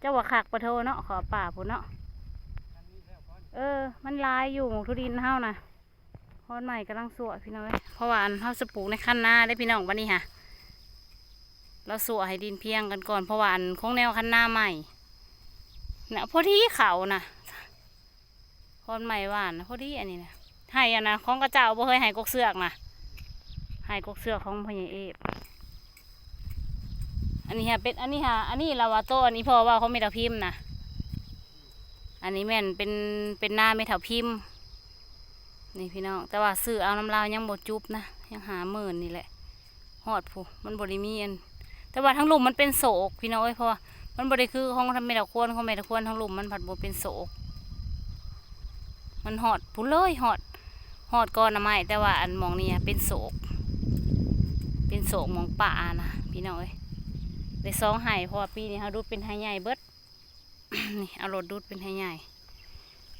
ຈົ້າວ່າຄັກປະໂທເນາະ ເຂົ້າປ່າພຸ້ນເນາະ. ເອີ ມັນຫຼາຍຢູ່ໝາກຖົ່ວດິນເຮົານະ. ຮອນໃໝ່ກຳລັງຊົ່ວພີ່ນ້ອງເອີຍ ເພາະວ່າອັນເຮົາຊິປູກໃນຄັນນາເດ້ພີ່ນ້ອງ. ບັດນີ້ຫາ ລາວຊົ່ວໃຫ້ດິນພຽງກັນກ່ອນ ເພາະວ່າອັນຂອງແນວຄັນນາໃໝ່ນະ ພໍດີເຂົ້ານະ ຮອນໃໝ່ຫວ່ານນະ ພໍດີ. ອັນນີ້ນະ ໄຮ່ອັນນະຂອງເຂົາເຈົ້າບໍ່ເຄີຍ ໄຮ່ກົກເຊືອກນະ ໄຮ່ກົກເຊືອກຂອງພໍ່ໃຫຍ່ເອບ. ອັນນີ້ຫາເປັນ ອັນນີ້ຫາ ອັນນີ້ລະວ່າໂຕ ອັນນີ້ພໍ່ເວົ້າຂອງແມ່ເຖົ້າພິມນະ. ອັນນີ້ແມ່ນເປັນ ເປັນນາແມ່ເຖົ້າພິມນີ້ພີ່ນ້ອງ ແຕ່ວ່າຊື້ເອົານຳລາວຍັງບໍ່ຈຸບນະ ຍັງຫ້າໝື່ນນີ້ແຫຼະ ຮອດພຸ້ນ. ມັນບໍ່ໄດ້ມີອັນ ແຕ່ວ່າທາງລຸ່ມມັນເປັນໂສກພີ່ນ້ອງເອີຍ ເພາະວ່າມັນບໍ່ໄດ້ຄືຂອງແມ່ຕະຄວນ ຂອງແມ່ຕະຄວນທາງລຸ່ມມັນພັດບໍ່ເປັນໂສກ ມັນຮອດພຸ້ນເລີຍ ຮອດ ຮອດກອໜໍ່ໄມ້. ແຕ່ວ່າອັນໝ່ອງນີ້ເປັນໂສກ ເປັນໂສກໝ່ອງປ່ານະພີ່ນ້ອງເອີຍ. ໄດ້ສອງໄຮ່ ເພາະວ່າປີນີ້ເຮົາດຸດເປັນໄຮ່ໃຫຍ່ເບິດ ນີ້ ເອົາລົດດຸດເປັນໄຮ່ໃຫຍ່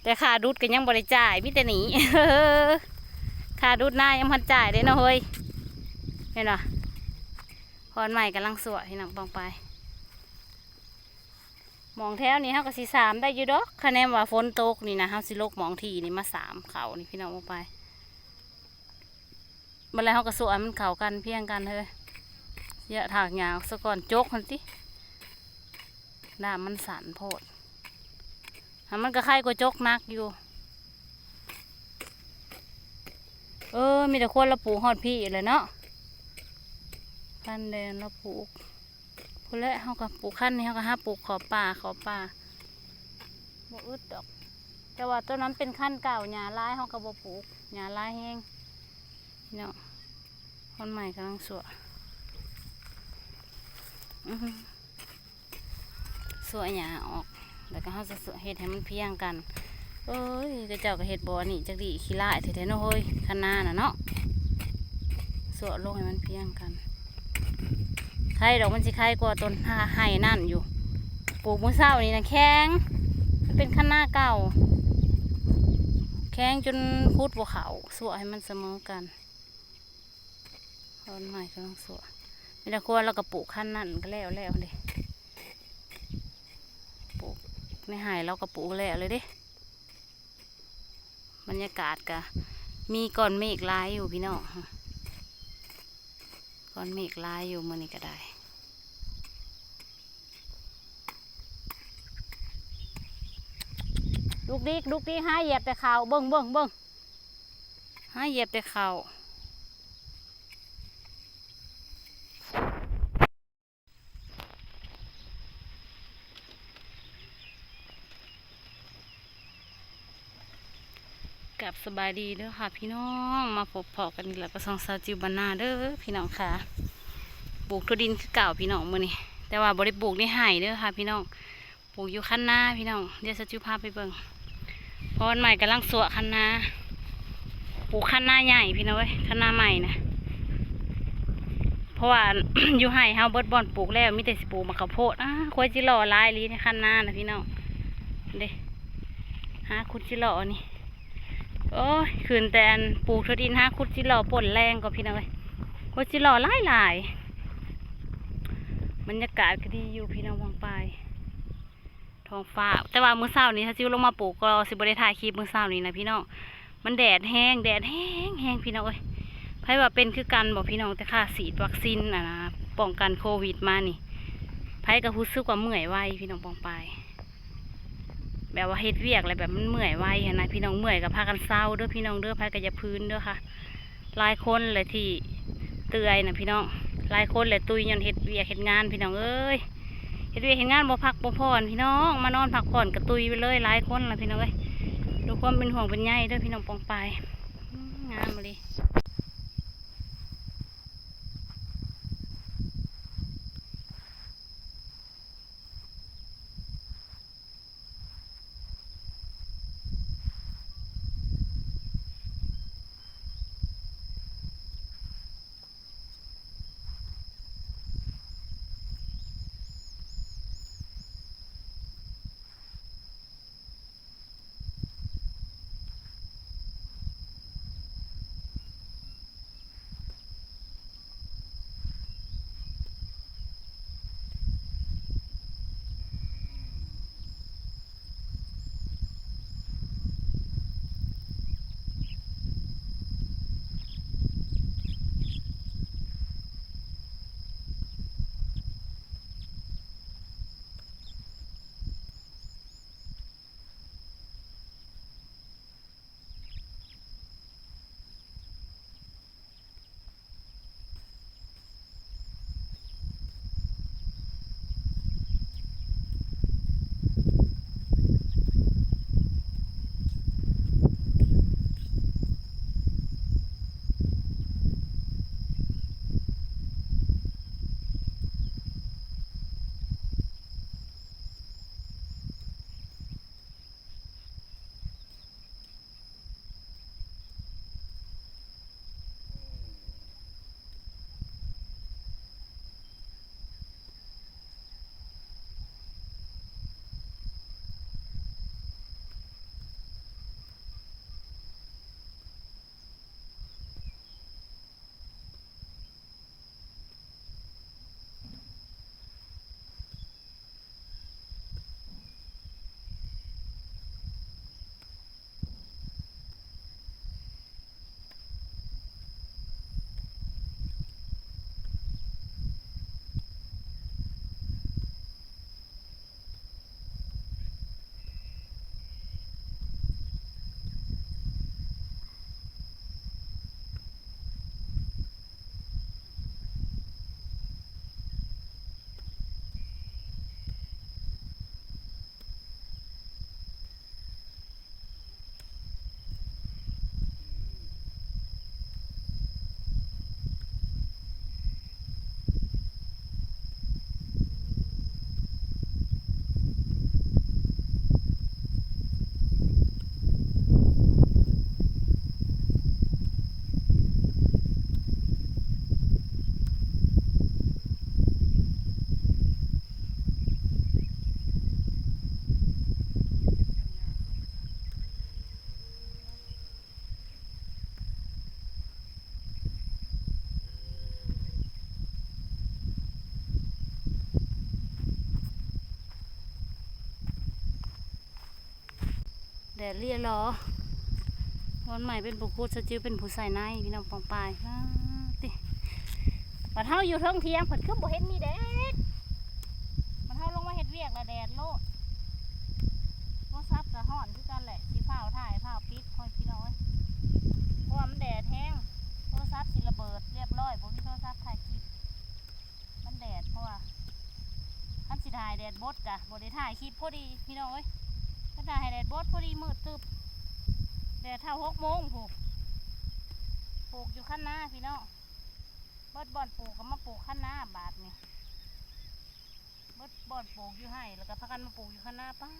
ແຕ່ຄ່າດຸດກໍຍັງບໍ່ໄດ້ຈ່າຍ ມີແຕ່ໜີ້ ຄ່າດຸດນາຍັງບໍ່ທັນຈ່າຍເດ້ເນາະເຮີ້ຍ ແມ່ນບໍ່? ຮອນໃໝ່ກຳລັງຊົ່ວພີ່ນ້ອງປ້ອງປາຍ. ໝ່ອງແຖວນີ້ເຮົາກໍຊິສາມໄດ້ຢູ່ດອກ ຄະແນນວ່າຝົນຕົກນີ້ນະ ເຮົາຊິລົກໝ່ອງທີ່ນີ້ມາສາມເຂົ້ານີ້ພີ່ນ້ອງປ້ອງປາຍ. ບັດແລ້ວເຮົາກໍຊົ່ວໃຫ້ມັນເຂົ້າກັນພຽງກັນເຮີ້ຍ. ຢາຖາກຫຍ້າອອກສາກ່ອນ ຈົກຫັ້ນຕິ ດ້າມມັນສັ້ນໂພດ ຫາ ມັນກໍໄຄກວ່າຈົກໜັກຢູ່. ເອີ ມີແຕ່ຄວນລະປູກຮອດພີ້ແຫຼະເນາະ ຄັນແດນລະປູກ. ພຸ້ນແຫຼະ ເຮົາກໍປູກຄັນນີ້ ເຮົາກໍຫາປູກຂອບປ່າ ຂອບປ່າ ບໍ່ອຶດດອກ. ແຕ່ວ່າໂຕນັ້ນເປັນຄັນເກົ່າ ຫຍ້າຫຼາຍ ເຮົາກໍບໍ່ປູກ ຫຍ້າຫຼາຍແຮງເນາະ. ຮອນໃໝ່ກຳລັງຊົ່ວ ອື ຊົ່ວຫຍ້າອອກ ແລ້ວກໍເຮົາຈະເຮັດໃຫ້ມັນພຽງກັນ. ເອີຍ ເຂົາເຈົ້າກໍເຮັດບໍ່ອັນນີ້ຈັກດີ ຂີ້ຮ້າຍແທ້ໆເນາະເຮີ້ຍ ຄັນນານະເນາະ. ຊົ່ວລົງໃຫ້ມັນພຽງກັນ ໄຄດອກ ມັນຊິໄຄກວ່າຕົ້ນໄຮ່ນັ້ນຢູ່. ປູກມື້ເຊົ້ານີ້ນະແຂງ ມັນເປັນຄັນນາເກົ່າ ແຂງຈົນຂຸດບໍ່ເຂົ້າ. ຊົ່ວໃຫ້ມັນສະເໝີກັນ ຮອນໃໝ່ກຳລັງຊົ່ວ. ແມ່ຕະຄວນລາວກໍປູກຄັນນັ້ນກໍແລ້ວແລ້ວເດ້ ປູກໃນໄຮ່ລາວກໍປູກແລ້ວເລີຍເດ້. ບັນຍາກາດກະມີກ້ອນເມກຫຼາຍຢູ່ພີ່ນ້ອງ ກ້ອນເມກຫຼາຍຢູ່ມື້ນີ້ກໍໄດ້. ດຸກດິກ ດຸກດິກ ຫາຢຽບແຕ່ເຂົ້າ ເບິ່ງ ເບິ່ງ ເບິ່ງ ຫາຢຽບແຕ່ເຂົ້າ. ກັບສະບາຍດີເດີຄ່ະພີ່ນ້ອງ ມາພົບພໍ້ກັນອີກແລ້ວກັບຊ່ອງສາວຈິວບ້ານນາເດີພີ່ນ້ອງຄ່ະ. ປູກຖົ່ວດິນຄືເກົ່າພີ່ນ້ອງມື້ນີ້ ແຕ່ວ່າບໍ່ໄດ້ປູກໃນໄຮ່ເດີຄ່ະພີ່ນ້ອງ ປູກຢູ່ຄັນນາພີ່ນ້ອງ. ດຽວສາວຈິວພາໄປເບິ່ງ ຮອນໃໝ່ກຳລັງຊົ່ວຄັນນາ ປູກຄັນນາໃຫຍ່ພີ່ນ້ອງເອີຍ ຄັນນາໃໝ່ນະ. ເພາະວ່າ ຢູ່ໄຮ່ເຮົາເບິດບ່ອນປູກແລ້ວ ມີແຕ່ຊິປູກໝາກເຂົ້າໂພດ. ອາ ຄວາຍຈິຫຼໍ່ຫຼາຍອີ່ຫຼີໃນຄັນນານະພີ່ນ້ອງເດ້. ຫາຂຸດຈິຫຼໍ່ນີ້ ໂອ້ຍ ຂຶ້ນແຕ່ອັນປູກຖົ່ວດິນ ຫາຂຸດຈິຫຼໍ່ປົ່ນແລງກ່ອນພີ່ນ້ອງເອີຍ. ໂອ້ຍ ຈິຫຼໍ່ຫຼາຍໆ ບັນຍາກາດກໍດີຢູ່ພີ່ນ້ອງ ວ່າງປາຍ ທ້ອງຟ້າ. ແຕ່ວ່າມື້ເຊົ້ານີ້ ຖ້າຊິລົງມາປູກກໍຊິບໍ່ໄດ້ຖ່າຍຄລິບມື້ເຊົ້ານີ້ນະພີ່ນ້ອງ ມັນແດດແຮງ ແດດແຮງໆ ພີ່ນ້ອງເອີຍ. ໃຜວ່າເປັນຄືກັນບໍ່ພີ່ນ້ອງ? ແຕ່ຂ້າສີດວັກຊີນ ອັນນະ ປ້ອງກັນໂຄວິດມານີ້ ໃຜກໍຮູ້ສຶກວ່າເມື່ອຍໄວພີ່ນ້ອງ ປ້ອງປາຍ. ແບບວ່າເຮັດວຽກແລ້ວແບບມັນເມື່ອຍໄວຫັ້ນນະພີ່ນ້ອງ. ເມື່ອຍກໍພາກັນເຊົາເດີພີ່ນ້ອງເດີ ໃຜກໍຢ່າຝືນເດີຄ່ະ. ຫຼາຍຄົນແຫຼະທີ່ເມື່ອຍນະພີ່ນ້ອງ ຫຼາຍຄົນແຫຼະຕຸຍຍ້ອນເຮັດວຽກເຮັດງານພີ່ນ້ອງເອີຍ. ເຮັດວຽກເຮັດງານບໍ່ພັກບໍ່ຜ່ອນພີ່ນ້ອງ ມານອນພັກຜ່ອນກໍຕຸຍໄປເລີຍ ຫຼາຍຄົນລະພີ່ນ້ອງເອີຍ. ດ້ວຍຄວາມເປັນຫ່ວງເປັນໃຍເດີພີ່ນ້ອງ ປ້ອງປາຍ. ອືມ ງາມອີ່ຫຼີ. ເ ແດດເລຍລໍ ວັນໃໝ່ເປັນຜູ້ຂຸດ ສາວຈິວເປັນຜູ້ໃສ່ໃນ ພີ່ນ້ອງປ້ອງປາຍ. ປາດຕິ ບັດເຮົາຢູ່ເທິງຖຽງ ເພິ່ນຄືບໍ່ເຫັນມີແດດ ບັດເຮົາລົງມາເຮັດວຽກລະແດດໂລດ. ໂທລະສັບກະຮ້ອນຄືກັນແຫຼະ ຊິຟ້າວຖ່າຍຟ້າວປິດ ພໍ່ພີ່ນ້ອງເອີຍ ເພາະວ່າມັນແດດແຮງ. ໂທລະສັບຊິລະເບີດລຽບລ້ອຍ ບໍ່ມີໂທລະສັບຖ່າຍຄລິບ ມັນແດດ ເພາະວ່າຄັນຊິຖ່າຍແດດບົດກະບໍ່ໄດ້ຖ່າຍຄລິບພໍດີ ພີ່ນ້ອງເອີຍ. ຄັນຖ່າຍໃຫ້ແດດບົດ ພໍດີມືດຕຶບ ແດດເທົ່າຫົກໂມງພຸ້ນ. ປູກຢູ່ຄັນນາພີ່ນ້ອງ ເບິດບ່ອນປູກກະມາປູກຄັນນາບາດນີ້ ເບິດບ່ອນປູກຢູ່ໄຮ່ ລະກະພາກັນມາປູກຢູ່ຄັນນາ. ປາດ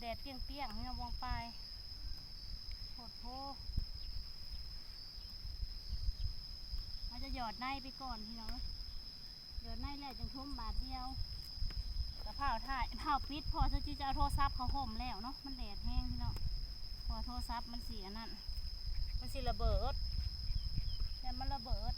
ແດດປ່ຽງໆ ພີ່ນ້ອງປ້ອງປາຍ ໂພດໂພ. ເຮົາຈະຫຍອດໃນໄປກ່ອນພີ່ນ້ອງ ຫຍອດໃນແລ້ວຈັ່ງຖົມບາດດຽວ ກະຟ້າວຖ່າຍຟ້າວປິດ ເພາະວ່າສາວຈິວຈະເອົາໂທລະສັບເຂົ້າຮົ່ມແລ້ວເນາະ ມັນແດດແຮງພີ່ນ້ອງ ເພາະວ່າໂທລະສັບມັນຊິອັນນັ້ນ ມັນຊິລະເບີດ ແຕ່ມັນລະເບີດ.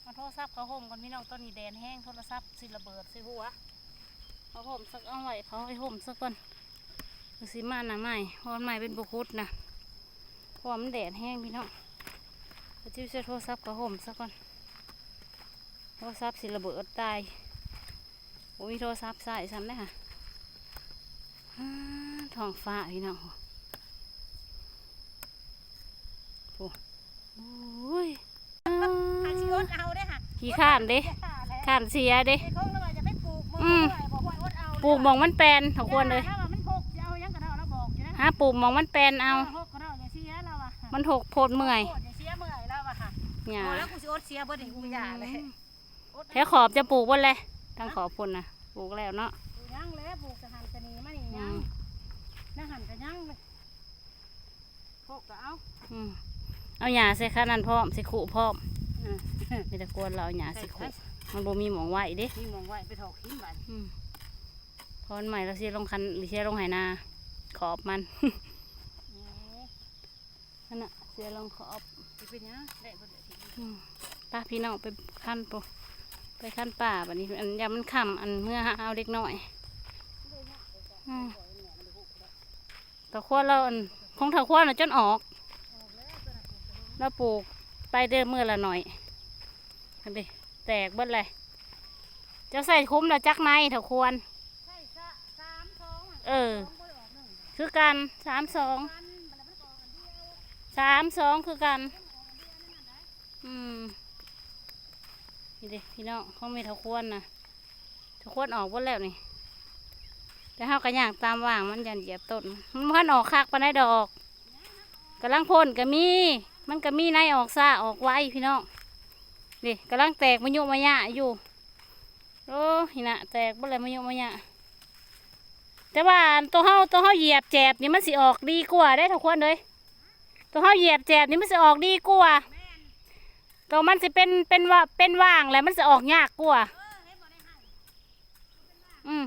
ເອົາໂທລະສັບເຂົ້າຮົ່ມກ່ອນພີ່ນ້ອງ ຕອນນີ້ແດດແຮງ ໂທລະສັບຊິລະເບີດໃສ່ຫົວ. ເອົາຮົ່ມສັກ ເອົາໄວ້ ເອົາໄວ້ຮົ່ມຊະກ່ອນ ຈັ່ງຊິມານຳໃໝ່ ເພາະວ່າໃໝ່ເປັນບໍ່ຂຸດນະ ເພາະວ່າມັນແດດແຮງພີ່ນ້ອງ. ສາວຈິວໃສ່ໂທລະສັບເຂົ້າຮົ່ມຊະກ່ອນ ໂທລະສັບຊິລະເບີດຕາຍ. ໂອ້ຍ ໂທລະສັບໃຊ້ຊ້ຳເດ້ຫະ. ອາ ທ້ອງຟ້າພີ່ນ້ອງ ໂອ້ ໂອ້ຍ ຫາຊິອົດເອົາເດ້ຫະ ຂີ້ຄ້ານເດ້ ຂີ້ຄ້ານເສຍເດ້. ອືມ ປູກໝ່ອງມັນແປນ ເຖົ້າຄວນເອີຍ ຫາປູກໝ່ອງມັນແປນເອົາ ມັນຮົກໂພດເມື່ອຍ ຫຍ້າ ແຖວຂອບຈະປູກເບິດແລ້ວ ທາງຂອບພຸ້ນນະ ປູກແລ້ວເນາະ. ປູກຍັງແຫຼະ ປູກກະຫັ້ນກະນີ້ມານີ້ຍັງ ນະຫັ້ນກະຍັງເລີຍ ໂພກກະເອົາ ອືມ ເອົາຫຍ້າໃສ່ຂະນັ້ນພ້ອມ ໃສ່ຄຸພ້ອມ ອືມ ມີແຕ່ກວນລາວເອົາຫຍ້າໃສ່ຄຸ ມັນບໍ່ມີໝ່ອງໄວ້ເດ້ ມີໝ່ອງໄວ້ໄປຖອກຫີນບາດ ອືມ ເພາະມັນໃໝ່ລາວເສຍລົງຄັນ ເສຍລົງໄຮ່ນາ ຂອບມັນ ຫັ້ນນະ ເສຍລົງຂອບ ຊິເປັນຫຍັງ ໄດ້ເບິດແຫຼະ ອືມ ໄປພີ່ນ້ອງ ໄປຄັນປູ ໄປຄັນປ່າບາດນີ້ ອັນ ຢ້ານມັນຄ່ຳ ອັນ ເມືອຫາເອົາເດັກນ້ອຍ ອືມ ເຖົ້າຄວນລາວ ອັນ ຂອງເຖົ້າຄວນນະຈົນອອກ ລາວປູກໄປແຕ່ມື້ລະໜ້ອຍ ຫັ້ນເດ ແຕກເບິດແຫຼະ. ເຈົ້າໃສ່ຄຸມລະຈັກໃນເຖົ້າຄວນ? ເອີ ຄືກັນ ສາມສອງ ສາມສອງ ຄືກັນ ອືມ ນີ້ເດພີ່ນ້ອງ ຂອງແມ່ເຖົ້າຄວນນະ ເຖົ້າຄວນອອກເບິດແລ້ວນີ້ ແຕ່ເຮົາກະຍ່າງຕາມຫວ່າງມັນ ຢ້ານຢຽບຕົ້ນ ມັນບໍ່ທັນອອກຄັກປານໃດດອກ ກຳລັງພົ້ນກະມີ ມັນກະມີໃນອອກຊ້າອອກໄວພີ່ນ້ອງ ນີ້ກຳລັງແຕກມະຍຸມະຍະຢູ່. ໂອ້ ນີ້ນະ ແຕກເບິດແລ້ວມະຍຸມະຍະ ແຕ່ວ່າອັນໂຕເຮົາ ໂຕເຮົາຢຽບແຈບນີ້ມັນຊິອອກດີກວ່າເດ້ເຖົ້າຄວນເອີຍ ໂຕເຮົາຢຽບແຈບນີ້ມັນຊິອອກດີກວ່າ ໂຕມັນຊິເປັນ ເປັນວ່າ ເປັນຫວ່າງແລ້ວມັນຊິອອກຍາກກວ່າ ອືມ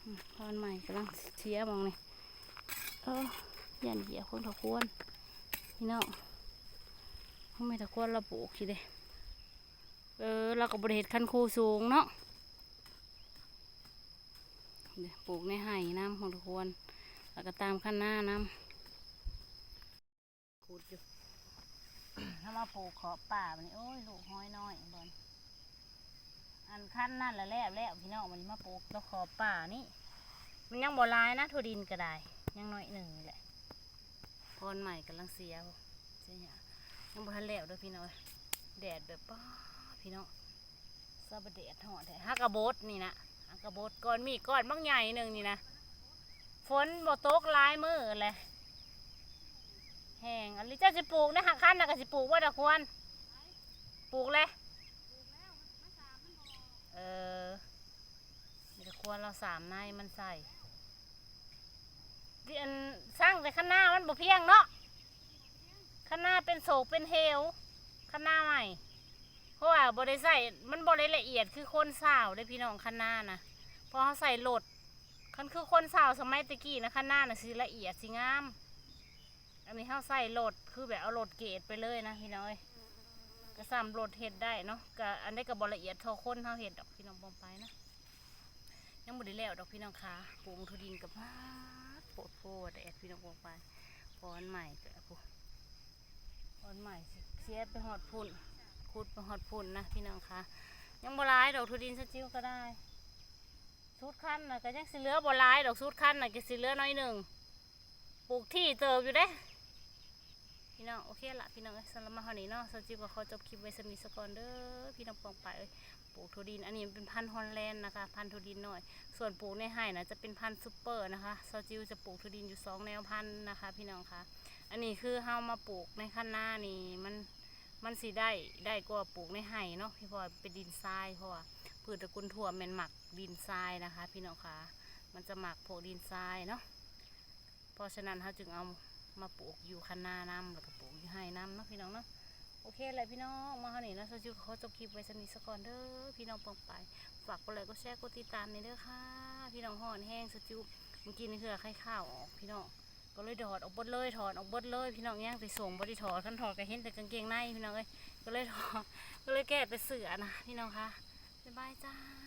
ອືມ ເພາະມັນໃໝ່ກຳລັງເສຍໝ່ອງນີ້ ເອີ ຢ້ານຢຽບຂອງເຖົ້າຄວນ ພີ່ນ້ອງ ຂອງແມ່ເຖົ້າຄວນລາວປູກຊີ້ເດ້ ເອີ ລາວກະບໍ່ໄດ້ເຮັດຄັນຄູສູງເນາະ ເດ້ ປູກໃນໄຮ່ນຳຂອງເຖົ້າຄວນ ລະກະຕາມຄັນນານຳ. ຂຸດຢູ່ ເຮົາມາປູກຂອບປ່າບາດນີ້ ໂອ້ຍ ລູກຫອຍນ້ອຍບ່ອນ ອັນຄັນນັ້ນລະແລ້ວແລ້ວພີ່ນ້ອງ ບາດນີ້ມາປູກຕະຂອບປ່ານີ້ ມັນຍັງບໍ່ຫຼາຍນະ ທົ່ວດິນກະໄດ້ ຍັງໜ້ອຍໜຶ່ງນີ້ແຫຼະ ພອນໃໝ່ກຳລັງເສຍ ເສຍຫຍ້າ ຍັງບໍ່ທັນແລ້ວເດີພີ່ນ້ອງເອີຍ ແດດແບບ ປາ ພີ່ນ້ອງ ສະບາແດດຮ້ອນແທ້ ຫາກະບົດນີ້ນະ ຫາກະບົດ ກ່ອນມີກ້ອນບັກໃຫຍ່ໜຶ່ງນີ້ນະ ຝົນບໍ່ຕົກຫຼາຍມື້ແຫຼະ ແຫ້ງອີ່ຫຼີ ເຈົ້າຊິປູກນະ ຫາກຄັນນະກະຊິປູກບໍ່ດອກຄວນ ປູກແຫຼະ ເອີ ມີແຕ່ຄວນລາວສາມໃນມັນໃສ່ ອັນ ຊ່າງແຕ່ຄັນນາມັນບໍ່ພຽງເນາະ ຄັນນາເປັນໂສກເປັນເຫວ ຄັນນາໃໝ່ ເພາະວ່າບໍ່ໄດ້ໃຊ້ ມັນບໍ່ໄດ້ລະອຽດຄືຄົນຊາວເດ້ພີ່ນ້ອງ ຄັນນານະ ເພາະເຮົາໃຊ້ລົດ ຄັນຄືຄົນຊາວສະໄໝແຕ່ກີ້ນະ ຄັນນານະຊິລະອຽດ ຊິງາມ. ອັນນີ້ເຮົາໃຊ້ລົດ ຄືແບບເອົາລົດເກດໄປເລີຍນະພີ່ນ້ອງເອີຍ ກະສ່ຳລົດເຮັດໄດ້ເນາະ ກະອັນໃດກະບໍ່ລະອຽດທໍ່ຄົນເຮົາເຮັດດອກ ພີ່ນ້ອງປ້ອງປາຍນະ. ຍັງບໍ່ໄດ້ແລ້ວດອກພີ່ນ້ອງຄາ ປູກຖົ່ວດິນກະປາດໂພດໂພແດດ ພີ່ນ້ອງປ້ອງປາຍ. ບ່ອນໃໝ່ກະ ໂອ້ ບ່ອນໃໝ່ເສຍໄປຮອດພຸ້ນ ຂຸດໄປຮອດພຸ້ນນະພີ່ນ້ອງຄາ. ຍັງບໍ່ຫຼາຍດອກຖົ່ວດິນສາວຈິວກະໄດ້ ສຸດຄັນນະ ກະຍັງຊິເຫຼືອບໍ່ຫຼາຍດອກ ສຸດຄັນນະ ກະຊິເຫຼືອໜ້ອຍໜຶ່ງ. ປູກຖີ່ເຕີບຢູ່ເດ້ພີ່ນ້ອງ. ໂອເຄລະພີ່ນ້ອງເອີຍ ສຳລັບມາຮອດນີ້ເນາະ ສາວຈິວກະຂໍຈົບຄລິບໄວ້ສ່ຳນີ້ສາກ່ອນເດີ ພີ່ນ້ອງປ້ອງປາຍເອີຍ. ປູກຖົ່ວດິນ ອັນນີ້ເປັນພັນຮອນແລນນະຄະ ພັນຖົ່ວດິນນ້ອຍ. ສ່ວນປູກໃນໄຮ່ນະຈະເປັນພັນຊຸບເປີນະຄະ. ສາວຈິວຈະປູກຖົ່ວດິນຢູ່ສອງແນວພັນນະຄະ ພີ່ນ້ອງຄະ. ອັນນີ້ຄືເຮົາມາປູກໃນຄັນນານີ້ ມັນ ມັນຊິໄດ້ ໄດ້ກວ່າປູກໃນໄຮ່ເນາະ ເພາະວ່າເປັນດິນຊາຍ ເພາະວ່າພືດຕະກຸນຖົ່ວແມ່ນມັກດິນຊາຍນະຄະ ພີ່ນ້ອງຄະ. ມັນຈະມັກພວກດິນຊາຍເນາະ ເພາະສະນັ້ນເຮົາຈຶ່ງເອົາມາປູກຢູ່ຄັນນານຳ ແລ້ວກະປູກຢູ່ໄຮ່ນຳເນາະ ພີ່ນ້ອງເນາະ. ໂອເຄແຫຼະພີ່ນ້ອງ ມາຮອດນີ້ເນາະ ສາວຈິວກະຂໍຈົບຄລິບໄວ້ສ່ຳນີ້ສາກ່ອນເດີ ພີ່ນ້ອງປ້ອງປາຍ. ຝາກກົດໄລກົດແຊກົດຕິດຕາມແດ່ເດີຄ່ະ ພີ່ນ້ອງ. ຮ້ອນແຮງ ສາວຈິວ ມື້ກີ້ນີ້ເຫື່ອໄຄຄາວອອກ ພີ່ນ້ອງ ກະເລີຍຖອດອອກເບິດເລີຍ ຖອດອອກເບິດເລີຍ ພີ່ນ້ອງ. ຍັງແຕ່ສົ້ງບໍ່ໄດ້ຖອດ ຄັນຖອດກະເຫັນແຕ່ກາງເກງໃນ ພີ່ນ້ອງເອີຍ ກະເລີຍຖອດ ກະເລີຍແກ້ແຕ່ເສື້ອນະ ພີ່ນ້ອງຄະ. ບາຍບາຍຈ້າ.